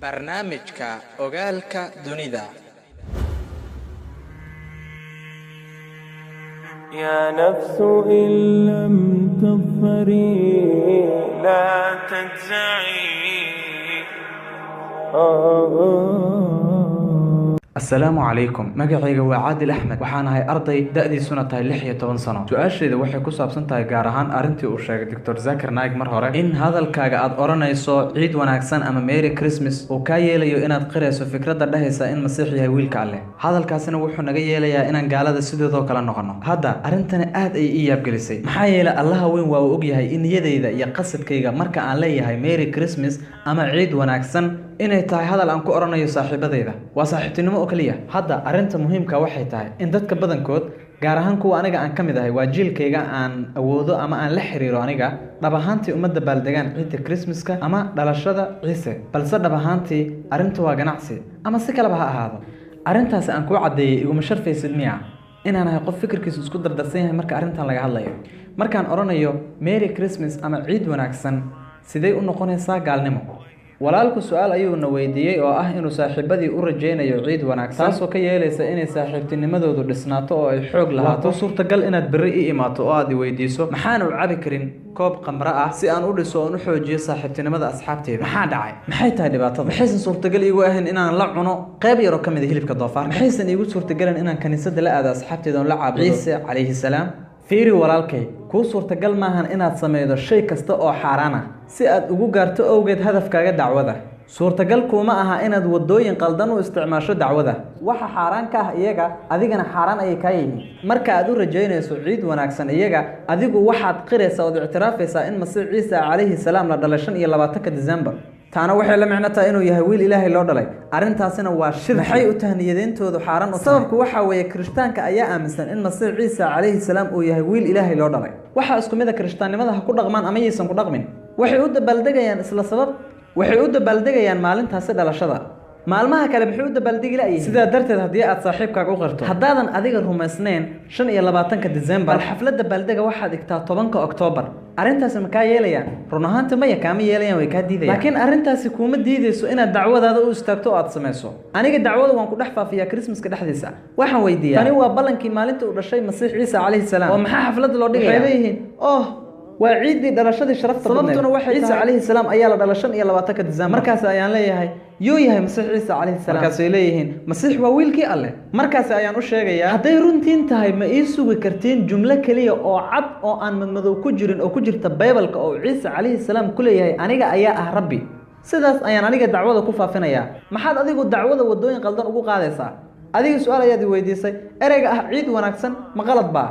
Barnaamijka Ogaalka Dunida. يا نفس إن لم تظفري لا تجزعي. Asalaamu calaykum. Magacayga waa Caadil Axmed, waxaan ahay arday da'diisuna tahay 16 sano. Su-aashayda waxay ku saabsan tahay gaar ahaan arrintii uu sheegay Doctor Zakir Naik mar hore, in hadalkaaga aad odhanayso ciid wanaagsan ama Merry Christmas uu kaa yeelayo inaad qirayso fikradda dhehaysa in Masiix yahay wiilka Alleh. Hadalkaasina wuxuu naga yeelayaa inaan gaalada sidoodoo kale noqono. Hadda arrintani aad ay ii yaabgelisay, maxaa yeelay Allaha weyn waa uu ogyahay in niyadayda iyo qasadkayga marka aan leeyahay Merry Christmas ama ciid wanaagsan inay tahay hadal aan ku odhanayo saaxiibadayda, waa saaxiibtinimo oo keliya. Hadda arrinta muhiimka waxay tahay in dadka badankood, gaar ahaan kuwa aniga aan ka mid ahay, waa jiilkayga aan awoodo ama aan la xiriiro, aniga dhab ahaantii uma dabaaldegaan ciidda Christmaska ama dhalashada Ciise, balse dhab ahaantii arrintu waa ganacsi ama si kaleba ha ahaado. Arrintaasi aan kuu caddeeyey iguma sharfaysid miya inaan ahay qof fikirkiisu isku dardarsan yahay marka arrintan laga hadlayo? Markaan odhanayo Merry Christmas ama ciid wanaagsan, sidee u noqonaysaa gaalnimo? Walaalku su-aal ayuuna weydiiyey oo ah inuu saaxiibadii u rajaynayo ciid wanaagsan, taasoo ka yeelaysa inay saaxiibtinimadoodu dhisnaato oo ay xoog lahaato. Waa suurtagal inaad berri ii imaato oo aad i weydiiso maxaan u cabi karin koob qamro ah si aan u dhiso oon u xoojiyo saaxiibtinimada asxaabteyda? Maxaa dhacay? Maxay tahay dhibaatada? Maxaysan suurtagal iigu ahayn inaan la cuno qayb yaroo ka mid a hilibka doofaarka? Maxaysan iigu suurtagelin inaan kaniisadda la aado asxaabteyda oon la caabudo Ciise calayhi salaam? Fiiri walaalkay, kuu suurtagal maahan inaad samaydo shay kasta oo xaaraan ah si aad ugu gaarto owgeed hadafkaaga dacwada. Suurtagal kuuma aha inaad waddooyin qaldan u isticmaasho dacwada. Waxa xaaraan ka ah iyaga, adigana xaaraan ayay kaa yihiin. Marka aad u rajaynayso ciid wanaagsan iyaga, adigu waxaad qiraysaa ood ictiraafaysaa in Masiix Ciise calayhi salaam la dhalay 25-ka December. Taana waxay la micno tahay inuu yahay wiil Ilaahay loo dhalay. Arrintaasina waa shirki. Maxay u tahniyadeyntoodu xaaraan u tahay? Sababku waxaa weeye Kirishtaanka ayaa aaminsan in Masiix Ciise calayhi salaam uu yahay wiil Ilaahay loo dhalay. Waxaa isku mid a Kirishtaannimada ha ku dhaqmaan ama yaysan ku dhaqmin, waxay u dabaaldegayaan isla sabab. Waxay u dabaaldegayaan maalintaasi dhalashada. Maalmaha kale maxay u dabaaldegi la'yihiin? Sidaa darteed haddii aad saaxiibkaaga u qirto haddaadan adiga rumaysnayn 25-ka December, bal xaflad dabaaldega waxaad dhigtaa 10-ka Oktoobar. Arrintaasi ma kaa yeelayaan? Run ahaanti maya, kaama yeelayaan, way kaa diidayaan. Laakiin arrintaasi kuuma diidayso inaad dacwadaada u istaagto oo aad samayso. Aniga dacwada waan ku dhex faafiyaa Christmaska dhexdiisa. Waxaan weydiiyaa, tani waa ballankii maalinta uu dhashay Masiix Ciise calayhi salaam, oo maxaa xafladda loo dhigaya? Waxay leeyihiin, oh, waa ciiddii dhalashadii sharafta badneed, sababtuna waxay Ciise calayhi salaam ayaa la dhalay 25-ka December. Markaas ayaan leeyahay, yuu yahay Masiix Ciise calayhi salaam? Markaasay leeyihiin, Masiix waa wiilkii Alleh. Markaas ayaan u sheegayaa, hadday runtiin tahay, ma ii sugi kartiin jumlo keliya oo cad oo aan madmadow ku jirin oo ku jirta Baybalka oo Ciise calayhi salaam ku leeyahay aniga ayaa ah Rabbi? Sidaas ayaan aniga dacwada ku faafinayaa. Maxaad adigu dacwada waddooyin qaldan ugu qaadaysaa? Adiga su-aal ayaad i weydiisay, ereyga ah ciid wanaagsan ma qalad baa?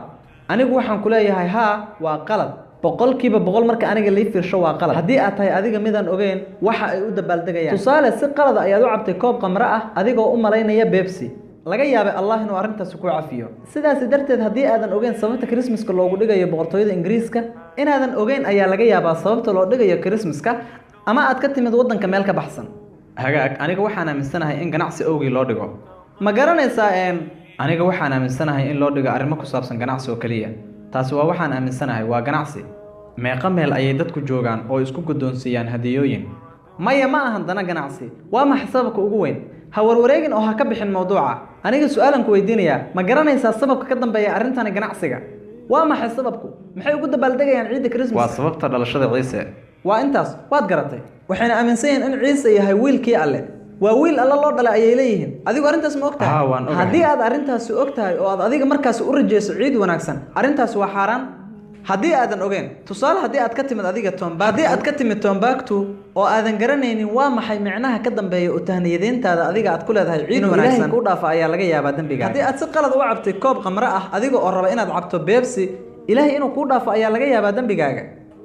Anigu waxaan ku leeyahay haa, waa qalad 100%. Marka aniga lii fiirsho waa qalad haddii aad tahay adiga midaan ogeyn waxa ay u dabaaldegayaan. Tusaale, si qalada ayaad u cabtay koob qamro ah adigoo u malaynaya Bebsi. Laga yaabay Allah inuu arrintaasi ku cafiyo. Sidaasi darteed haddii aadan ogeyn sababta Christmaska loogu dhigayo boqortooyada Ingiriiska, inaadan ogeyn ayaa laga yaabaa sababta loo dhigayo Christmaska, ama aad ka timid waddanka meel ka baxsan. Hagaag, aniga waxaan aaminsanahay in ganacsi owgii loo dhigo. Ma garanaysaa? Aniga waxaan aaminsanahay in loo dhigo arrimo ku saabsan ganacsi oo keliya. Taasi waa waxaan aaminsanahay, waa ganacsi. Meeqa meel ayay dadku joogaan oo isku guddoonsiiyaan hadiyooyin? Maya, ma ahan dana ganacsi. Waa maxay sababka ugu weyn? Ha warwareegin oo ha ka bixin mawduuca. Aniga su-aalan ku weydiinayaa, ma garanaysaa sababka ka dambeeya arrintani ganacsiga? Waa maxay sababku? Maxay ugu dabaaldegayaan ciidda Christmas? Waa sababta dhalashada Ciise. Waa intaas, waad garatay. Waxayna aaminsan yihiin in Ciise yahay wiilkii Alle. Waa wiil Alle loo dhalay ayay leeyihiin. Adigu arrintaas ma og tahay? Haa, waan ogahay. Haddii aad arrintaasi og tahay oo aad adiga markaasi u rajayso ciid wanaagsan, arrintaasi waa xaaraan. Haddii aadan ogeyn, tusaale haddii aad ka timid adiga Tomba, haddii aad ka timid Tombactu oo aadan garanaynin waa maxay micnaha ka dambeeya u tahniyadeyntaada adiga aad ku leedahay ciid wanaagsan, Ilaahay kuu dhaafa ayaa laga yaabaa dembiga. Haddii aad si qalad u cabtay koob qamro ah adiga oo raba inaad cabto Bebsi, Ilaahay inuu kuu dhaafo ayaa laga yaabaa dembigaaga.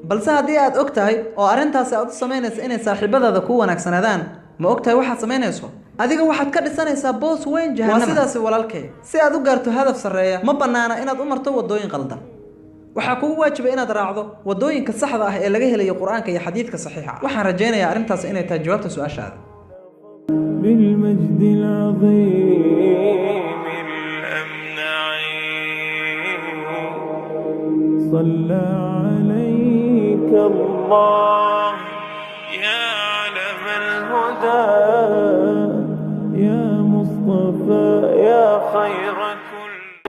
Balse haddii aad og tahay oo arrintaasi aad u samaynayso inay saaxiibadaada kuu wanaagsanaadaan, ma og tahay waxaad samaynayso? Adiga waxaad ka dhisanaysaa boos weyn jahannama. Waa sidaasi walaalkay. Si aad u gaarto hadaf sarreeya, ma bannaana inaad u marto waddooyin qaldan. Waxaa kugu waajiba inaad raacdo waddooyinka saxda ah ee laga helayo Qur-aanka iyo xadiidka saxiixa ah. Waxaan rajaynayaa arrintaasi inay tahay jawaabta su-aashaada. بالمجد العظيم الأمنع صلى عليك الله يا علم الهدى. الهدى، يا مصطفى يا خير كل